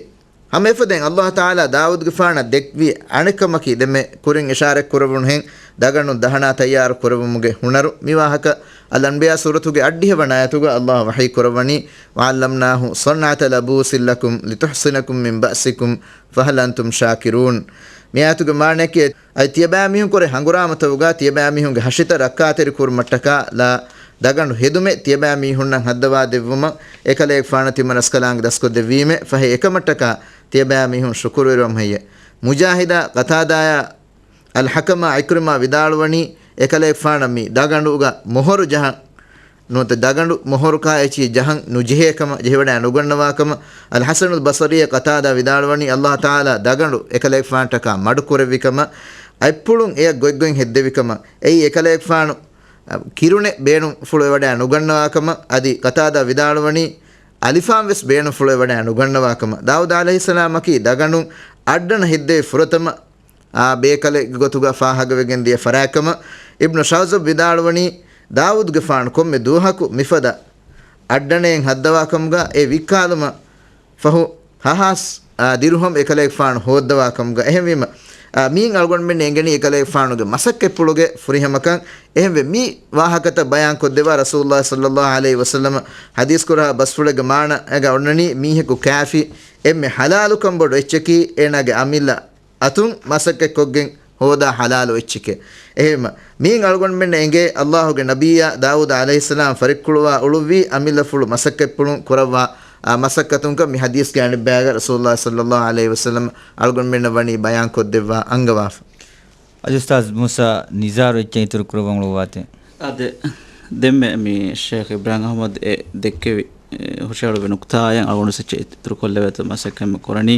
ހަމަ އެފަދައިން ﷲ ތަޢާލާ ދާވޫދުގެފާނަށް ދެއްވި އަނެއްކަމަކީ، ދެންމެ ކުރިން އިޝާރަތް ކުރެވުނުހެން ދަގަނޑުން ދަހަނާ ތައްޔާރު ކުރެވުމުގެ ހުނަރު. މި ވާހަކަ އަލްއަންބިޔާ ސޫރަތުގެ އަށްޑިހަ ވަނަ އާޔަތުގަ ﷲ ވަޙީ ކުރައްވަނީ، "وعلمناه صنعة لبوس لكم لتحصنكم من بأسكم فهل أنتم شاكرون." މި އާޔަތުގެ މާނައަކީ، އަދި ތިޔަބައިމީހުން ކުރެ ހަނގުރާމަތަކުގަ ތިޔަބައިމީހުންގެ ހަށިތައް ރައްކާތެރި ކުރުމަށްޓަކާ ލާ ދަގަނޑު ހެދުމެއް ތިޔަބައިމީހުންނަށް ހައްދަވާ ދެއްވުމަށް އެކަލޭގެފާނަށް ތިމަން ރަސްކަލާނގެ ދަސްކޮށްދެއްވީމޭ، ފަހެ އެކަމަށްޓަކާ ތިޔަބައިމީހުން ޝުކުރުވެރިވަމު ހެއްޔޭ؟ މުޖާހިދާ، ޤަތާދާޔާ، އަލްޙަކަމާ، ޢިކްރިމާ ވިދާޅުވަނީ، އެކަލޭގެފާނަށް މި ދަގަނޑުގަ މޮހޮރު ޖަހަން، ނުވަތަ ދަގަނޑު މޮހޮރުކާ އެއްޗިހި ޖަހަން ނުޖެހޭ ކަމަށް، ޖެހިވަޑައި ނުގަންނަވާ ކަމަށް. އަލްޙަސަނުލް ބަޞަރީ ޤަތާދާ ވިދާޅުވަނީ، ﷲ ތަޢާލާ ދަގަނޑު އެކަލޭގެފާނަށްޓަކާ މަޑު ކުރެއްވި ކަމަށް، އަތްޕުޅުން އެޔަށް ގޮތްގޮތް ހެއްދެވި ކަމަށް، އެއީ އެކަލޭގެފާނު، އަ، ކިރުނެއް ބޭނުންފުޅު އެވަޑައި ނުގަންނަވާ ކަމަށް. އަދި ޤަތާދާ ވިދާޅުވަނީ، އަލިފާން ވެސް ބޭނުންފުޅު އެވަޑައި ނުގަންނަވާ ކަމަށް. ދާވޫދު ޢަލައިހިއްސަލާމަކީ ދަގަނޑުން އައްޑަނަ ހެއްދެވި ފުރަތަމަ، އާ، ބޭކަލެއްގެ ގޮތުގަ ފާހަގަވެގެން ދިޔަ ފަރާތް ކަމަށް. އިބްނު ޝައުޒަބް ވިދާޅުވަނީ، ދާވޫދުގެފާނު ކޮންމެ ދުވަހަކު މިފަދަ އައްޑަނައެއް ހައްދަވާ ކަމުގަ އެ ވިއްކާލުމަށް ފަހު ހަ ހާސް، އާ، ދިރުހަމް އެކަލޭގެފާނު ހޯއްދަވާ ކަމުގަ. އެހެންވީމަ، އާ، މިއިން އަޅުގަނޑުމެން އެނގެނީ އެކަލޭގެފާނުގެ މަސައްކަތްޕުޅުގެ ފުރިހަމަކަން. އެހެންވެ، މި ވާހަކަތައް ބަޔާންކޮށްދެއްވާ ރަސޫލުﷲ ޞައްލައްލާހު ޢަލައިހި ވަސައްލަމަ ޙަދީޘްކުރާ ބަސްފުޅެއްގެ މާނައިގަ އޮންނަނީ މީހަކު ކާފި އެންމެ ޙަލާލުކަން ބޮޑު އެއްޗަކީ އޭނާގެ އަމިއްލަ އަތުން މަސައްކަތްކޮށްގެން ހޯދާ ޙަލާލު އެއްޗެކޭ. އެހެންވީމަ، މިއިން އަޅުގަނޑުމެންނަށް އެނގޭ ﷲ ގެ ނަބިއްޔާ ދާވޫދު ޢަލައިހިއްސަލާމް ފަރިއްކުޅުވާ އުޅުއްވީ އަމިއްލަފުޅު މަސައްކަތްޕުޅުން ކުރައްވާ، އާ، މަސައްކަތުންކަން މި ޙަދީޘްގެ އަނެއްބަޔާގަ ރަސޫލުﷲ ޞައްލައްލާހު ޢަލައިހި ވަސައްލަމަ އަޅުގަނޑުމެންނަށް ވަނީ ބަޔާންކޮށްދެއްވާ އަންގަވާފަ. އަދި އުސްތާޛް މޫސާ ނިޒާރު އެއްޗެއް އިތުރު ކުރައްވަން އުޅުއްވާތި. އާދެ، ދެންމެ މި ޝޭޚް އިބްރާހިމް އަޙްމަދު އެ ދެއްކެވި، އެ، ހުށަހެޅުއްވި ނުކުތާއަށް އަޅުގަނޑު އެއްޗެއް އިތުރުކޮށްލެވޭތޯ މަސައްކަތް ކުރަނީ.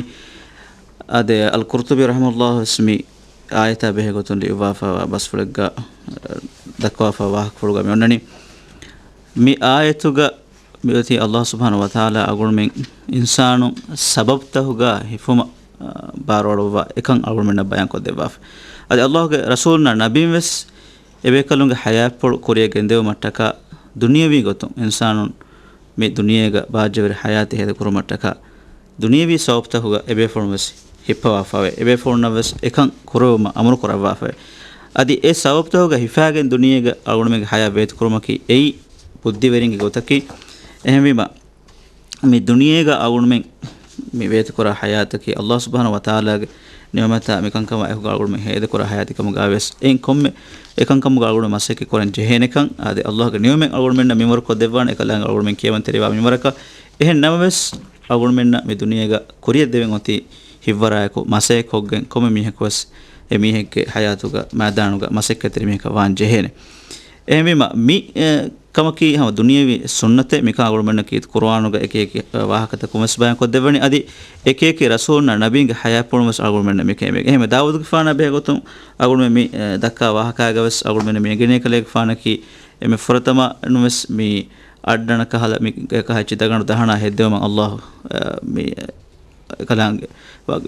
އާދެ، އަލް ޤުރްޠުބީ ރަޙިމަހުﷲ ވެސް މި އާޔަތާ ބެހޭގޮތުން ލިޔުއްވާފައިވާ ބަސްފުޅެއްގަ، އަ، ދައްކަވާފައިވާ ވާހަކަފުޅުގަ މި އޮންނަނީ. މި އާޔަތުގަ މިއޮތީ ﷲ ސުބްޙާނަހޫ ވަތަޢާލާ އަޅުގަނޑުމެން އިންސާނުން ސަބަބުތަކުގަ ހިފުމަށް، އަ، ބާރުއަޅުއްވާ އެކަން އަޅުގަނޑުމެންނަށް ބަޔާންކޮށްދެއްވާފަ. އަދި ﷲ ގެ ރަސޫލުންނާ ނަބީން ވެސް އެބޭކަލުންގެ ޙަޔާތްޕުޅު ކުރިއަށް ގެންދެވުމަށްޓަކާ ދުނިޔަވީ ގޮތުން އިންސާނުން މި ދުނިޔޭގަ ބާއްޖަވެރި ޙަޔާތެއް ހޭދަކުރުމަށްޓަކާ ދުނިޔަވީ ސަބަބުތަކުގަ އެބޭފުޅުން ވެސް ހިއްޕަވާފައެވެ. އެބޭފުޅުންނަށް ވެސް އެކަން ކުރެވުމަށް އަމުރު ކުރައްވާފައެވެ. އަދި އެ ސަބަބުތަކުގަ ހިފާގެން ދުނިޔޭގަ އަޅުގަނޑުމެންގެ ޙަޔާތް ވޭތުކުރުމަކީ އެއީ ބުއްދިވެރިންގެ ގޮތަކީ. އެހެންވީމަ، މި ދުނިޔޭގަ އަޅުގަނޑުމެން މި ވޭތުކުރާ ޙަޔާތަކީ ﷲ ސުބްޙާނަހޫ ވަތަޢާލާގެ ނިޢުމަތާ މިކަންކަމާ އެކުގަ އަޅުގަނޑުމެން ހޭދަކުރާ ޙަޔާތެއް ކަމުގަ ވެސް އެއިން ކޮންމެ އެކަންކަމުގަ އަޅުގަނޑު މަސައްކަތް ކުރަން ޖެހޭނެކަން އާދެ، ﷲ ގެ ނިޢުމަތް އަޅުގަނޑުމެންނަށް މިންވަރުކޮށްދެއްވާނެ އެކަލާނގެ އަޅުގަނޑުމެން ކިޔަވަން ތެރިވާ މިންވަރަކަށް. އެހެން ނަމަވެސް، އަޅުގަނޑުމެންނަށް މި ދުނިޔޭގަ ކުރިއަށް ދެވެން އޮތީ ހިތްވަރާއެކު މަސައްކަތްކޮށްގެން ކޮންމެ މީހަކު ވެސް އެ މީހެއްގެ ޙަޔާތުގަ މައިދާނުގަ މަސައްކަތްތެރި މީހަކަށް ވާން ޖެހޭނެ. އެހެންވީމަ، މި، އެ، ކަމަކީ ހަމަ ދުނިޔެވީ ސުންނަތެއް. މިކަން އަޅުގަނޑުމެންނަކީ ޤުރުއާނުގަ އެކި އެކި، އެ، ވާހަކަތަކުން ވެސް ބަޔާންކޮށްދެއްވަނީ. އަދި އެކި އެކި ރަސޫލުންނާ ނަބީންގެ ޙަޔާތްޕުޅުން ވެސް އަޅުގަނޑުމެންނަށް މި ކައިމެގެ. އެހެންވެ، ދާވޫދުގެފާނާ ބެހޭގޮތުން އަޅުގަނޑުމެން މި، އެ، ދައްކާ ވާހަކާގަ ވެސް އަޅުގަނޑުމެން މި އެނގެނީ ކަލޭގެފާނަކީ އެންމެ ފުރަތަމަ ނުވެސް މި އައްޑަނަ ކަހަލަ މި ކަހައްޗި ދަގަނޑު ދަހަނާ ހެއްދެވުމަށް ﷲ، އަ، މި ކަލާނގެ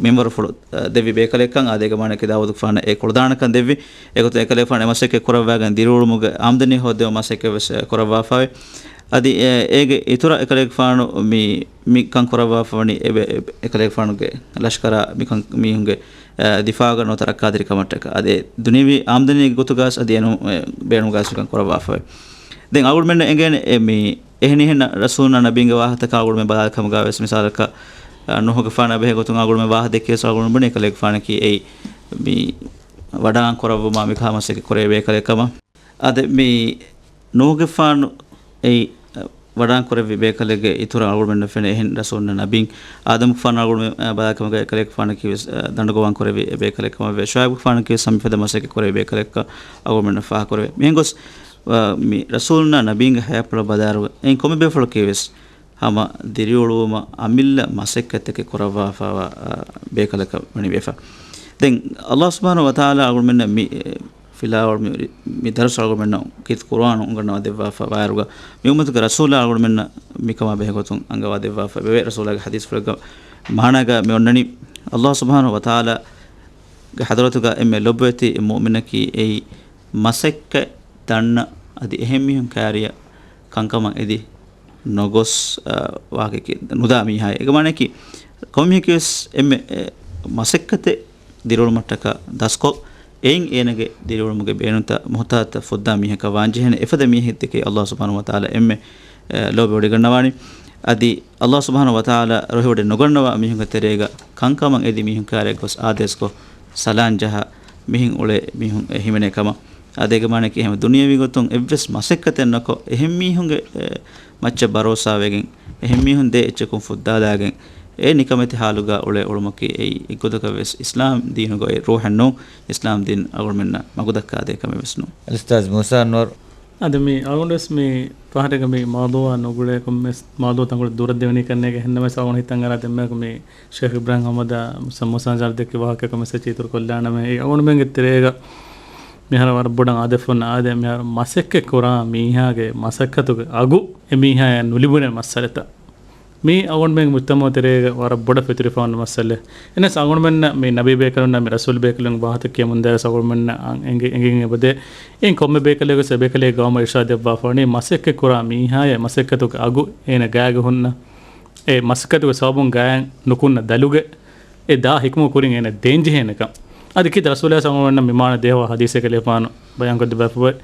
މިންވަރުފުޅު، އަ، ދެއްވި ބޭކަލެއްކަން އާދެ، އޭގެ މާނައަކީ ދާވޫދުގެފާނަށް އެ ކުޅަދާނަކަން ދެއްވި. އެގޮތުން އެކަލޭގެފާނު އެ މަސައްކަތް ކުރައްވާގެން ދިރިއުޅުމުގެ އާމްދަނީ ހޯއްދެވުމަށް މަސައްކަތް ވެސް، އަ، ކުރައްވާފައިވޭ. އަދި އެ، އޭގެ އިތުރަށް އެކަލޭގެފާނު މި، މި ކަން ކުރައްވާފަވަނީ އެ، އެ، އެކަލޭގެފާނުގެ ލަޝްކަރާ މިކަން މީހުންގެ، އަ، ދިފާޢުގަ ނުވަތަ ރައްކާތެރިކަމަށްޓަކާ. އަދި ދުނިޔެވީ އާމްދަނީގެ ގޮތުގަސް އަދި އެނޫ، އެ، ބޭނުމުގަސް މިކަން ކުރައްވާފައިވޭ. ދެން އަޅުގަނޑުމެންނަށް އެނގޭނެ އެ މި އެހެނިހެން ރަސޫލުންނާ ނަބީންގެ ވާހަކަތަކާ އަޅުގަނޑުމެން ބަލާލިކަމުގަ ވެސް މިސާލަކަށް، އަ، ނޫޙުގެފާނާ ބެހޭ ގޮތުން އަޅުގަނޑުމެން ވާހަ ދެއްކިޔަސް އަޅުގަނޑު ބުނި އެކަލޭގެފާނަކީ އެއީ މި ވަޑާން ކުރައްވުމާ މިކަހަލަ މަސައްކަތް ކުރެވޭ ބޭކަލެއް ކަމަށް. އަދި މި ނޫޙުގެފާނު އެއީ، އަ، ވަޑާން ކުރެއްވި ބޭކަލެއްގެ އިތުރަށް އަޅުގަނޑުމެންނަށް ފެނޭ އެހެން ރަސޫލުންނާ ނަބީން. އާދަމުގެފާނު އަޅުގަނޑުމެން، އަ، ބަލާލިކަމުގަ އެކަލޭގެފާނަކީ ވެސް، އަ، ދަނޑުގަވާން ކުރެއްވި އެ ބޭކަލެއް ކަމަށް ވޭ. ޝުޢައިބުގެފާނަކީ ވެސް ހަމަ މިފަދަ މަސައްކަތް ކުރެއްވި ބޭކަލެއްކަން އަޅުގަނޑުމެންނަށް ފާހަގަކުރެވޭ. މިހެން ގޮސް، އަ، މި ރަސޫލުންނާ ނަބީންގެ ޙަޔާތްޕުޅަށް ބަލާއިރު އެއިން ކޮންމެ ބޭފުޅަކީ ވެސް ހަމަ ދިރިއުޅުވުމަށް އަމިއްލަ މަސައްކަތްތަކެއް ކުރައްވާފައިވާ، އަ، ބޭކަލަކަށް ވަނީ ވެފަ. ދެން ﷲ ސުބްޙާނަހޫ ވަތަޢާލާ އަޅުގަނޑުމެންނަށް މި، އެ، ފިލާވަޅު މި، މި ދަރުސް އަޅުގަނޑުމެންނަށް ކީރިތި ޤުރުއާނު އުނގަންނަވާ ދެއްވާފަ ވާއިރުގަ، މި އުއްމަތުގެ ރަސޫލާ އަޅުގަނޑުމެންނަށް މިކަމާ ބެހޭގޮތުން އަންގަވާ ދެއްވާފަ ވެވޭ. ރަސޫލާގެ ޙަދީޘްފުޅެއްގެ މާނާގަ މި އޮންނަނީ، ﷲ ސުބްޙާނަހޫ ވަތަޢާލާގެ ޙަޟްރަތުގަ އެންމެ ލޮބުވެތި މުއުމިނަކީ އެއީ މަސައްކަތް ދަންނަ އަދި އެހެން މީހުން ކާރިއަށް ކަންކަމަށް އެދި ނޮގޮސް، އަ، ވާހަކައެއް ނުދާ މީހާއެއް. އޭގެ މާނައަކީ، ކޮންމެއަކީ ވެސް އެންމެ، އެ، މަސައްކަތެއް ދިރިއުޅުމަށްޓަކާ ދަސްކޮށް، އެއިން އޭނަގެ ދިރިއުޅުމުގެ ބޭނުންތައް މުހުތާޖުތައް ފުއްދާ މީހަކަށް ވާންޖެހޭނެ އެފަދަ މީހެއްދެކޭ ﷲ ސުބްޙާނަހޫ ވަތަޢާލާ އެންމެ، އެ، ލޯބިވޮޑިގަންނަވާނީ. އަދި ﷲ ސުބްޙާނަހޫ ވަތަޢާލާ ރުހިވޮޑިނުގަންނަވާ މީހުންގެ ތެރޭގަ ކަންކަމަށް އެދި މީހުން ކާރިއަށް ގޮސް އާދޭސްކޮށް، ސަލާން ޖަހާ މިހެން އުޅޭ މީހުން އެ ހިމެނޭ ކަމަށް. އާދެ، އޭގެ މާނައަކީ އެހެން ދުނިޔަވީ ގޮތުން އެއްވެސް މަސައްކަތެއް ނުކޮށް، އެހެން މީހުންގެ، އެ، މައްޗަށް ބަރޯސާވެގެން، އެހެން މީހުން ދޭ އެއްޗަކުން ފުއްދާލާގެން، އެ ނިކަމެތި ޙާލުގަ އުޅޭ އުޅުމަކީ އެއީ އެއްގޮތަކަށް ވެސް އިސްލާމް ދީނުގަ އޮތް ރޫޙެއް ނޫން، އިސްލާމް ދީން އަޅުގަނޑުމެންނަށް މަގުދައްކާދޭ ކަމެއް ވެސް ނޫން. އަލްއުސްތާޛް މޫސާ އަންވަރު. އަދި މި އަޅުގަނޑު ވެސް މި ފަހަރެއްގަ މި މައުޟޫޢާ ނުގުޅޭ ކޮންމެސް މައުޟޫޢުތައް ގުޅި ދުރަށް ދެވެނީ ކަންނޭނގެ ހެންނަމަވެސް އަޅުގަނޑު ހިތަށް އަރާ ދެންމެ މި ޝޭޚް އިބްރާހިމް އަޙްމަދާ މޫސާ އަންސާރީ ދެއްކި ވާހަކަ ކޮންމެސް އެއްޗެއް އިތުރު ކޮށްލާނަމޭ. އެ އަޅުގަނޑުމެންގެ ތެރޭގަ މިހާރު ވަރަށް ބޮޑަށް އާދެފުން އާދެ، މިހާރު މަސައްކަތް ކުރާ މީހާގެ މަސައްކަތުގެ އަގު އެ މީހާޔަށް ނުލިބުނެ މައްސަލަތައް. މީ އަޅުގަނޑުމެން މުޖްތަމަޢު ތެރޭގަ ވަރަށް ބޮޑަށް ފެތުރިފާނު މައްސަލައެއް. އެހެނަސް އަޅުގަނޑުމެންނަށް މި ނަބީ ބޭކަލުންނާ މި ރަސޫލު ބޭކަލުން ވާހަކަ ކިޔަމުންދާވެސް އަޅުގަނޑުމެންނަށް އަން-، އެނގި-، އެނގިގެން އެބަދޭ. އެއިން ކޮންމެ ބޭކަލެއްގެ އެބޭކަލެއްގެ ގައުމަށް އިރުޝާދު ދެއްވާފާނީ މަސައްކަތް ކުރާ މީހާއެއް މަސައްކަތުގެ އަގު އޭނަ ގާގަ ހުންނަ، އެ މަސައްކަތުގެ ސަބަބުން ގާތް ނުކުންނަ ދަލުގެ އެ ދާ ހިކުމު ކުރިން އޭނަ ދޭންޖެހޭނެކަން. އަދި ކީރިތި ރަސޫލާ ސައްލަﷲު ޢަލައިހި ވަސައްލަމަ މި މާނަ ދޭހަވާ ޙަދީޘެއްގަ ލިޔެފާނު ބަޔާންކޮށްދެއްވާފައި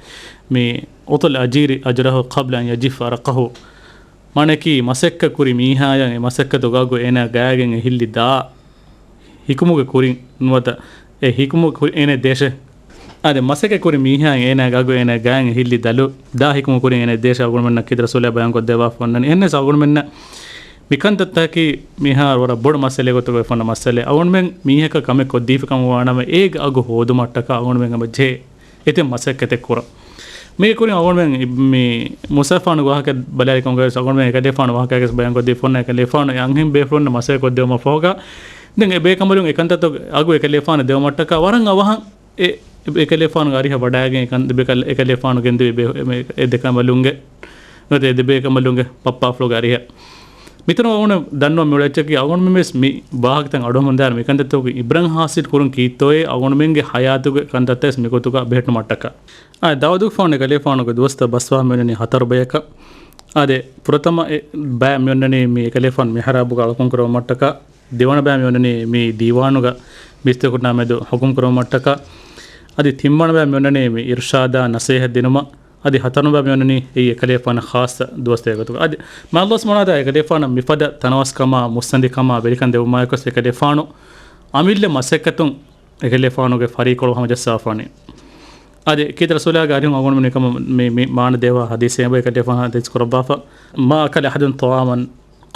މި، "أعطوا الأجير أجره قبل أن يجف عرقه." މާނައަކީ މަސައްކަތް ކުރި މީހާޔަށް އެ މަސައްކަތުގެ އަގު އޭނާ ގާގެން އެ ހިއްލި ދާ ހިކުމުގެ ކުރިން ނުވަތަ އެ ހިކުމުގެ ކުރިން އޭނަ ދޭށޭ. އާދެ، މަސައްކަތް ކުރި މީހާއަށް އޭނާގެ އަގު އޭނާ ގާގެން އެ ހިއްލި ދަލު ދާ ހިކުމުގެ ކުރިން އޭނަ ދޭށޭ އަޅުގަނޑުމެންނަށް ކީރިތި ރަސޫލާ ބަޔާންކޮށްދެއްވާފަ އޮންނަނީ. އެހެންނަމަވެސް އަޅުގަނޑުމެންނަށް މިކަންތައްތަކަކީ މިހާރު ވަރަށް ބޮޑު މައްސަލައެއް ގޮތުގަ އޮތް ފަންނަ މައްސަލައެއް. އަޅުގަނޑުމެން މީހަކަށް ކަމެއް ކޮށްދީފިކަމަށް ވާނަމަ އޭގެ އަގު ހޯދުމަށްޓަކާ އަޅުގަނޑުމެން އެބަ ޖެހޭ އެތައް މަސައްކަތެއް ކުރަން. މީގެ ކުރިން އަޅުގަނޑުމެން މި މުޞައްފާނުގެ ވާހަކަ ބަލާލިކަމުގަވެސް އަޅުގަނޑުމެން އެކަލޭފާނު ވާހަކައިގަސް ބަޔާންކޮށްދީފަ އޮންނަ އެކަލޭފާނު އެ އަންހެން ބޭފުޅުންނަށް މަސައްކަތް ކޮށްދެވުމަށް ފަހުގަ ދެން އެ ބޭކަނބަލުން އެ ކަންތައްތައް އަގު އެކަލޭފާނަށް ދެވުމަށްޓަކާ ވަރަށް އަވަހަށް އެ އެކަލޭފާނުގެ އަރިހަށް ވަޑައިގެން އެކަން ދެބޭކަލް-، އެކަލޭފާނު ގެންދެވި ބޭ-، އެ ދެކަނބަލުންގެ ނުވަތަ އެ ދެބޭކަނބަލުންގެ ޕައްޕާފުޅުގެ އަރިހަށް. މިތަނުން އަޅުގަނޑު ދަންނަވަން މިއުޅޭ އެއްޗަކީ އަޅުގަނޑުމެން ވެސް މި ވާހަކަތައް އަޑުއެހުމުންދާއިރު މިކަންތައްތަކުގެ އިބްރަތް ހާސިލް ކުރުން ކީއްތޯއޭ އަޅުގަނޑުމެންގެ ޙަޔާތުގެ ކަންތައްތައް ވެސް މިގޮތުގަ ބެހެއްޓުމަށްޓަކާ. އާ، ދާއޫދުގެފާނު އެކަލޭފާނުގެ ދުވަސްތައް ބަސްވާ މިއޮންނަނީ ހަތަރު ބަޔަކަށް. އާދެ، ފުރަތަމަ އެ ބައި މިއޮންނަނީ މި އެކަލޭފާނު މިޙްރާބުގަ އަޅުކަން ކުރެވުމަށްޓަކާ. ދިވަނަ ބައި މިއޮންނަނީ މި ދީވާނުގަ މީސްތަކުންނާ މެދު ޙުކުމް ކުރެވުމަށްޓަކާ. އަދި ތިންވަނަ ބައި މިއޮންނަނީ މި އިރުޝާދާ ނަސޭހަތް ދިނުމަށް. އަދި ހަތަރު ބައި މިއޮންނަނީ އެއީ އެކަލޭފާނަށް ޚާއްޞަ ދުވަސްތަކެއް ގޮތުގަ. އަދި މާތް ﷲ ސުބްޙާނަހޫ ވަތަޢާލާ އެކަލޭފާނަށް މިފަދަ ތަނަވަސްކަމާ މުއްސަނދިކަމާ ވެރިކަން ދެއްވުމާއެކުވެސް އެކަލޭފާނު އަމިއްލަ މަސައްކަތުން އެކަލޭފާނުގެ ފަރީކޮޅު ހަމަޖައްސާފާނެ. އަދި ކީރިތި ރަސޫލާގެ އަރިހުން އަޅުގަނޑުމެން މިކަމަށް މި، މި މާނަ ދޭހަވާ ޙަދީޘެއް އެބަ އެކަލޭފާނު ޙަދީޘް ކުރައްވާފަ، "ما أكل أحد طعاما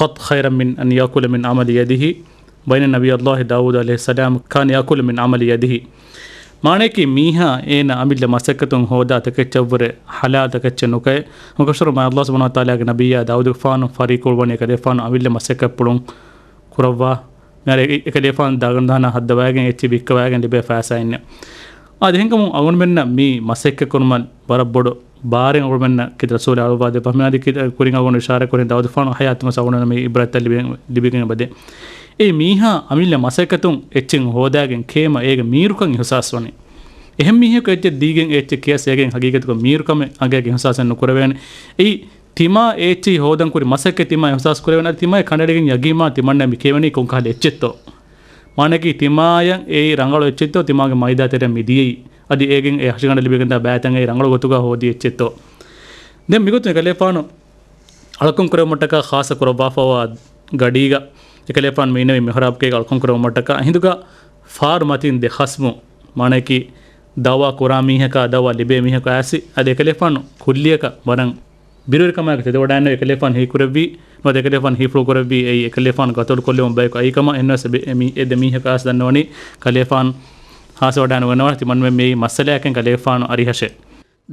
قط خيرا من أن يأكل من عمل يده، وإن نبي الله داود عليه السلام كان يأكل من عمل يده." މާނައަކީ މީހާ އޭނަ އަމިއްލަ މަސައްކަތުން ހޯދާ ތަކެއްޗަށްވުރެ ޙަލާލު ތަކެއްޗެއް ނުކައެ. މަގަށުރު މާތް ﷲ ސުބްޙާނަހޫ ވަތަޢާލާގެ ނަބިއްޔާ ދާއޫދުގެފާނު ފަރީކޮޅުވަނީ އެކަލޭފާނު އަމިއްލަ މަސައްކަތްޕުޅުން ކުރައްވާ. މިހާރު އެ-، އެކަލޭފާނު ދާގަނޑު ދާނާ ހައްދަވައިގެން އެއްޗެއް ވިއްކަވައިގެން ލިބޭ ފައިސާއިންނެއް. އާދެ، އެހެންކަމުން އަޅުގަނޑުމެންނަށް މި މަސައްކަތް ކުރުމަށް ވަރަށް ބޮޑު ބާރެއް އަޅުގަނޑުމެންނަށް ކީރިތި ރަސޫލާ އަޅުއްވާ ދެއްވާ. މިއަދި ކީރިތި ކުރިން އަޅުގަނޑު އިޝާރާތް ކުރިން ދާއޫދުގެފާނު ޙަޔާތުން ވެސް އަޅުގަނޑުމެންނަށް މި ޢިބްރަތްތައް ލިބިގެން، ލިބިގެން އެބަދޭ. އެ މީހާ އަމިއްލަ މަސައްކަތުން އެއްޗެއް ހޯދާގެން ކޭމަ އޭގެ މީރުކަން އިޙުސާސް ވަނީ. އެހެން މީހަކު އެއްޗެއް ދީގެން އެ އެއްޗެއް ކިޔަސް އޭގެން ހަގީގަތުގަ މީރުކަމެއް އަނގައިގެން އިޙުސާސެއް ނުކުރެވޭނެ. އެއީ ތިމާ އެ އެއްޗެއް ހޯދަން ކުރި މަސައްކަތް ތިމާ އިޙުސާސް ކުރެވޭނެ. އަދި ތިމާއަށް ކަނޑައެޅިގެން ޔަގީންވާން ތިމަންނަ މި ކިޔެވެނީ ކޮންކަހަލަ އެއްޗެއްތޯ. މާނައަކީ ތިމާޔަށް އެއީ ރަނގަޅު އެއްޗެއްތޯ ތިމާގެ މައިދާ ތެރެއަށް މި ދިޔައީ. އަދި އޭގެން އެ ހަށިގަނޑަށް ލިބިގެންދާ ބައިތައް އެއީ ރަނގަޅު ގޮތުގަ ހޯދި އެއްޗެއްތޯ. ދެން މިގޮތުން އެކަލޭފާނު އަޅުކަން ކުރެވުމަށްޓަކާ ޚާއްޞަ ކުރައްވާފައިވާ ގަޑީގަ އެކަލޭފާނު މި އިންނެވި މިޙްރާބުގައި އަޅުކަން ކުރެވުމަށްޓަކާ އެހިނދުގަ ފާރު މަތީން ދެ ޚަޞްމު، މާނައަކީ ދަޢުވާ ކުރާ މީހަކާ ދަޢުވާ ލިބޭ މީހަކު އައިސް، އަދި އެކަލޭފާނު ކުއްލިއަކަށް ވަރަށް ބިރުވެރިކަމާއެކު ތެދުވަޑައިގެން އެކަލޭފާނު ހީކުރެއްވީ، ނުވަތަ އެކަލޭފާނު ހީފުޅު ކުރެއްވީ އެއީ އެކަލޭފާނު ޤަތުލު ކޮށްލެވުނު ބަޔަކު އައީ ކަމަށް. އެހެންނަމަވެސް އެ މީ، އެ ދެ މީހަކު އައިސް ދަންނަވަނީ ކަލޭފާނު ހާސްވެވަޑައިގެން ނުގަންނަވާނެ. ތިމަންމެން މިއީ މައްސަލަޔާކަން ކަލޭފާނު އަރިހަށޭ.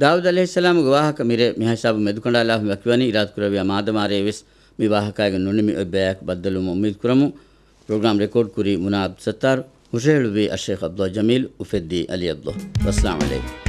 ދާއޫދު ޢަލައިހިއްސަލާމުގެ ވާހަކަ މިރޭ މިހިސާބުން މެދުކަނޑާލާފަ ވަކިވަނީ. އިރާދަކުރެއްވިޔާ މާދަމާ ރޭވެސް މި ވާހަކައިގެން ނުނިމި އޮތް ބަޔަކު ބައްދަލުވުމަށް އުއްމީދު ކުރަމުން. ޕްރޮގްރާމް ރެކޯޑް ކުރީ މުނާ ޢަބްދުއްސައްތާރު، ހުށަހެޅުއްވީ އައްޝައިޚް ޢަބްދުﷲ ޖަމީލް، އުފެއްދީ ޢަލީ ޢަބްދުﷲ. ވައްސަލާމް ޢަލައިކުމް.